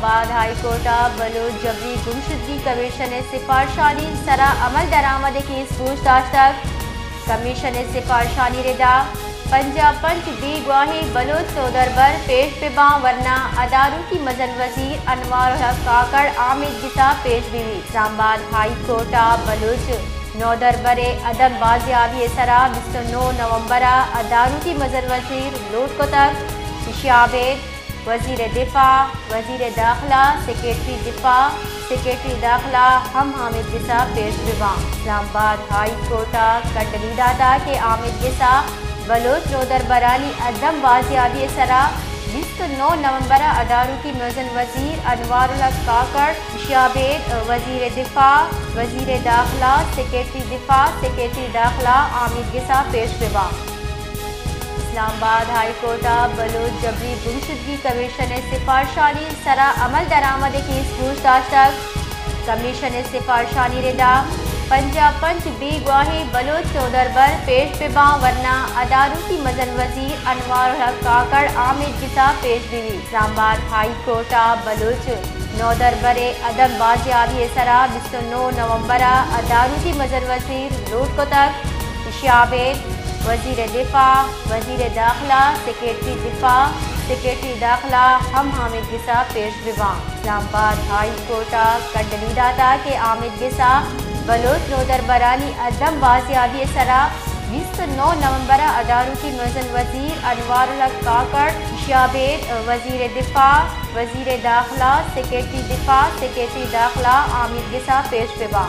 بعد high court ء بلوچ جبری گمشدگی کمیشن ء سفارشانی سرا عمل درآمد ء کیس گوش داشتگ۔ کمیشن ء سفارشانی ردا پنجاہ پنچ بیگواہیں بلوچ نودربر پیش بہ باں، ورنا اداروکی مزن وزیر انوار الحق کاکڑ آمیدگس ء پیش بہ بیت۔ اسلام آباد ہائی کورٹ ء بلوچ نودربر ء عدم بازیابی ء سرا بیست ء نو نومبر ء اداروکی مزن وزیر لوٹ کتگ۔ ایشی ء ابید وزیر دفاع، وزیر داخلہ، سیکرٹری دفاع، سیکرٹری داخلہ ہم آمیدگس ء پیش بہ باں۔ اسلام آباد ہائی کورٹ ء کنڈلی داتگ کہ آمیدگس ء بلوچ نودربرانی عدم بازیابی ء سرا بیست ء نو نومبر ء اداروکی مزن وزیر انوار الحق کاکڑ، ایشی ء ابید وزیر دفاع، وزیر داخلہ، سیکرٹری دفاع، سیکرٹری داخلہ آمیدگس ء پیش بہ باں۔ اسلام آباد ہائی کورٹ ء بلوچ جبری گمشدگی کمیشن ء سفارشانی سرا عمل درآمد ء کیس گوش داشتگ۔ کمیشن ء سفارشانی ردا پنجاہ پنچ بیگواہیں بلوچ نودربر پیش بہ باں، ورنا اداروکی مزن وزیر انوار الحق کاکڑ آمیدگس ء پیش بہ بیت۔ اسلام آباد ہائی کورٹ ء بلوچ نودربر ء عدم بازیابی ء سرا بیست ء نو نومبر ء اداروکی مزن وزیر لوٹ کتگ۔ ایشی ء ابید وزیر دفاع، وزیر داخلہ، سیکرٹری دفاع، سیکرٹری داخلہ ہم آمیدگس ء پیش بہ باں۔ اسلام آباد ہائی کورٹ ء کنڈلی داتگ کہ آمیدگس ء بلوچ نودربرانی عدم بازیابی ء سرا بیست ء نو نومبر ء اداروکی مزن وزیر انوار الحق کاکڑ، ایشی ء ابید وزیر دفاع، وزیر داخلہ، سیکرٹری دفاع، سیکرٹری داخلہ آمیدگس ء پیش بہ باں۔